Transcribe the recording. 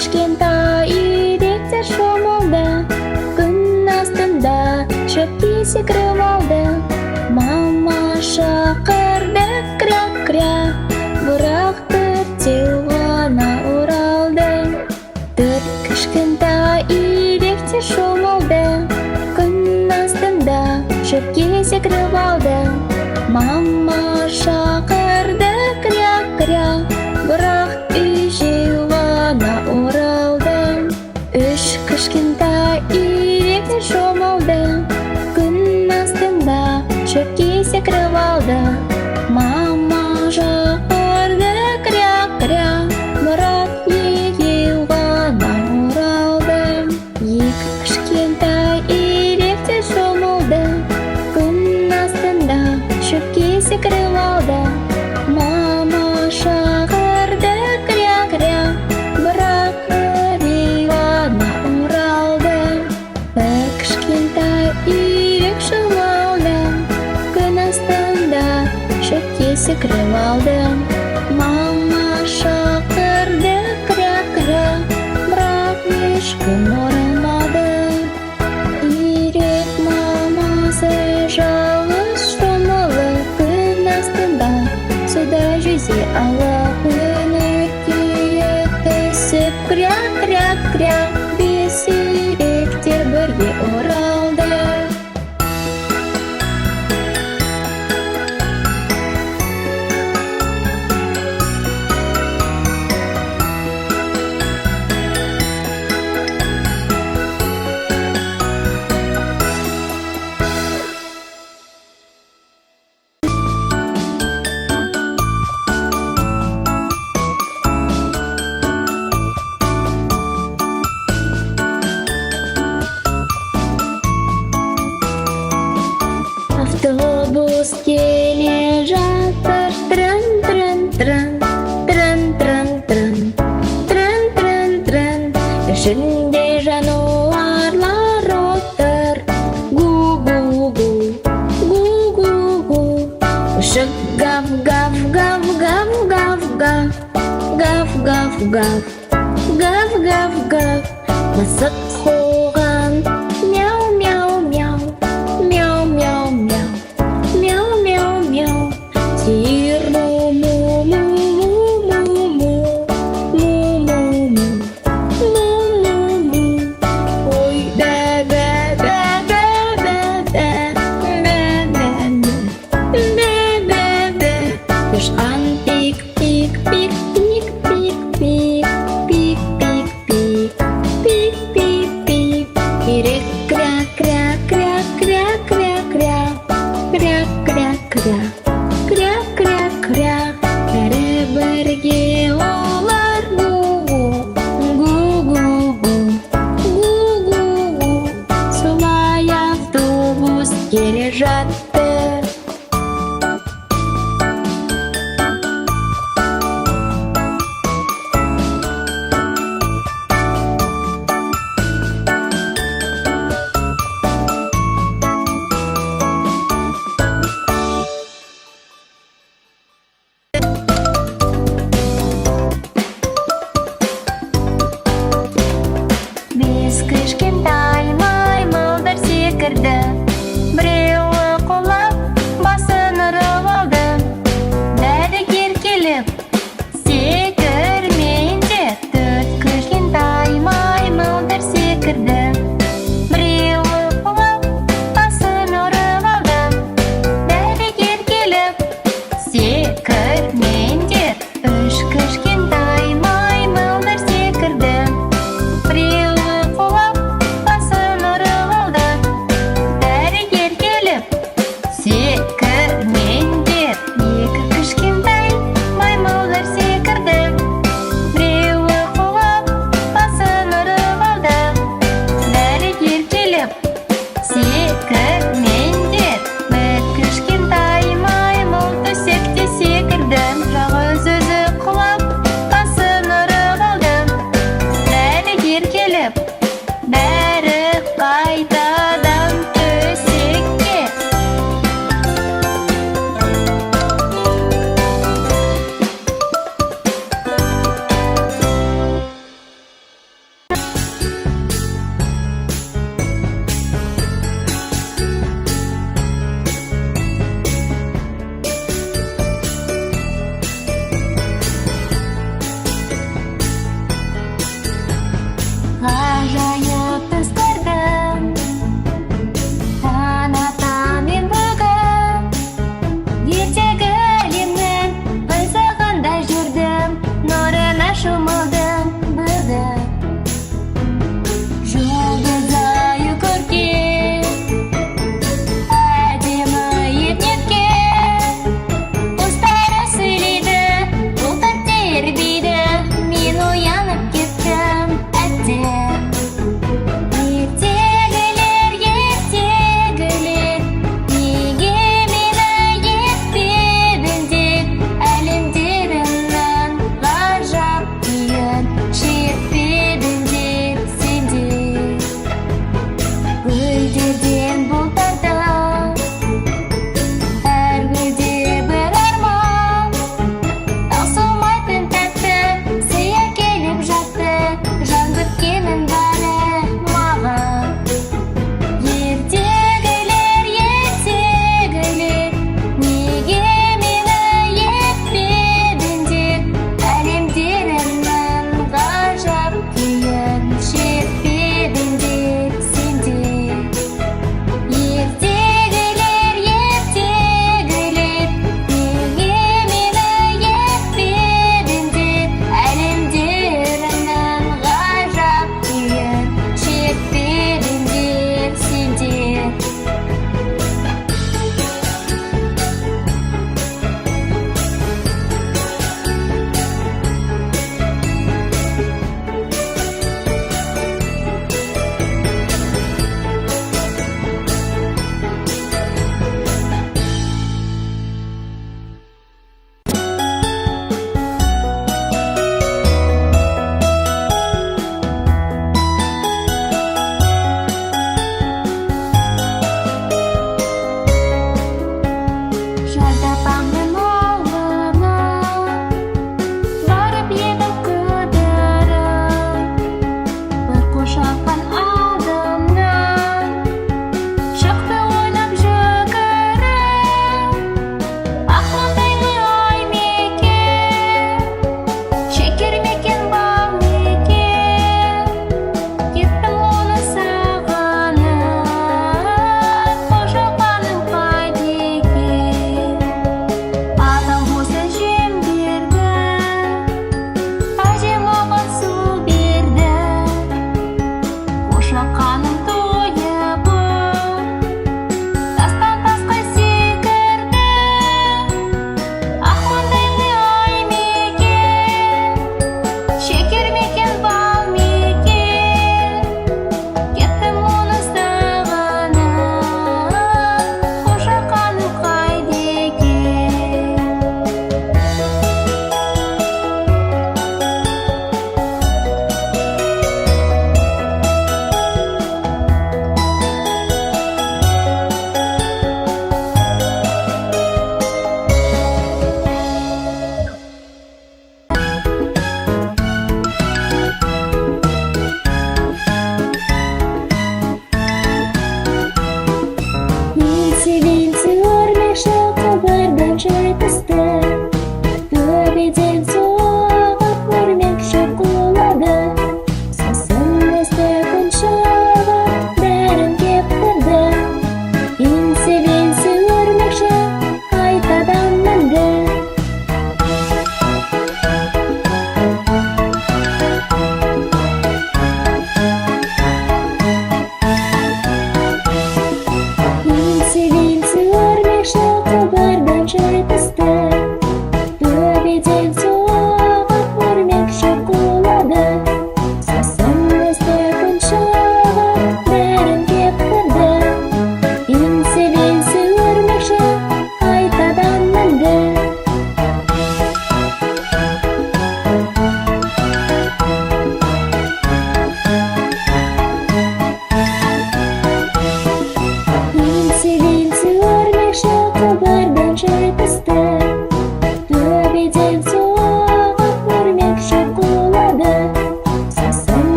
Кішкентай үйректер шомылды, күн астында шөпке секіріп алды. Мама шақырды: кря, кря, бірақ төртеу ғана оралды. Төрт кішкентай үйректер шомылды, күн астында шөпке секіріп алды. Мама шақырды: кря, кря, бірақ үшеу ғана оралды. Үш кішкентай үйректер шомылды, күн астында шөпке секіріп алды. Мама шақырды: кря, кря, бірақ екеу ғана оралды. Екі кішкентай үйректер шомылды, күн астында шөпке секіріп алды. Мама шақырды: кря, кря, бірақ біреу ғана оралды. Бір кішкентай үйрек шомылды, күн астында шөпке секіріп алды. Мама шақырды: кря, кря, бірақ ешкім оралмады. Үйрек мамасы жалғыз шомылып, күн астында суда жүзе алып, күн үлкейе түсіп, кря, кря, кря, бес үйректер бірге оралды. Автобус келе жатыр, трын, трын, трын, трын, трын, трын, трын, трын, трын. Ішінде жануарлар отыр, гу, гу, гу, гу, гу, гу. Күшік гав, гав, гав, гав, гав, гав, гав, гав, гав, гав, гав, гав. Мысық қуған, мяу, мяу, мяу, мяу, мяу, мяу, мяу, мяу, мяу. Сиыр му, му, му, му, му, му, му, му, му, му, му. Қой бә, бә, бә, бә, бә, бә, бә, бә, бә, бә, бә. Тышқан пик, пик, пик, пик, пик, пик, пик, пик, пик, пик, пик, пик. Үйрек кря, кря, кря, кря, кря, кря, кря, кря, кря.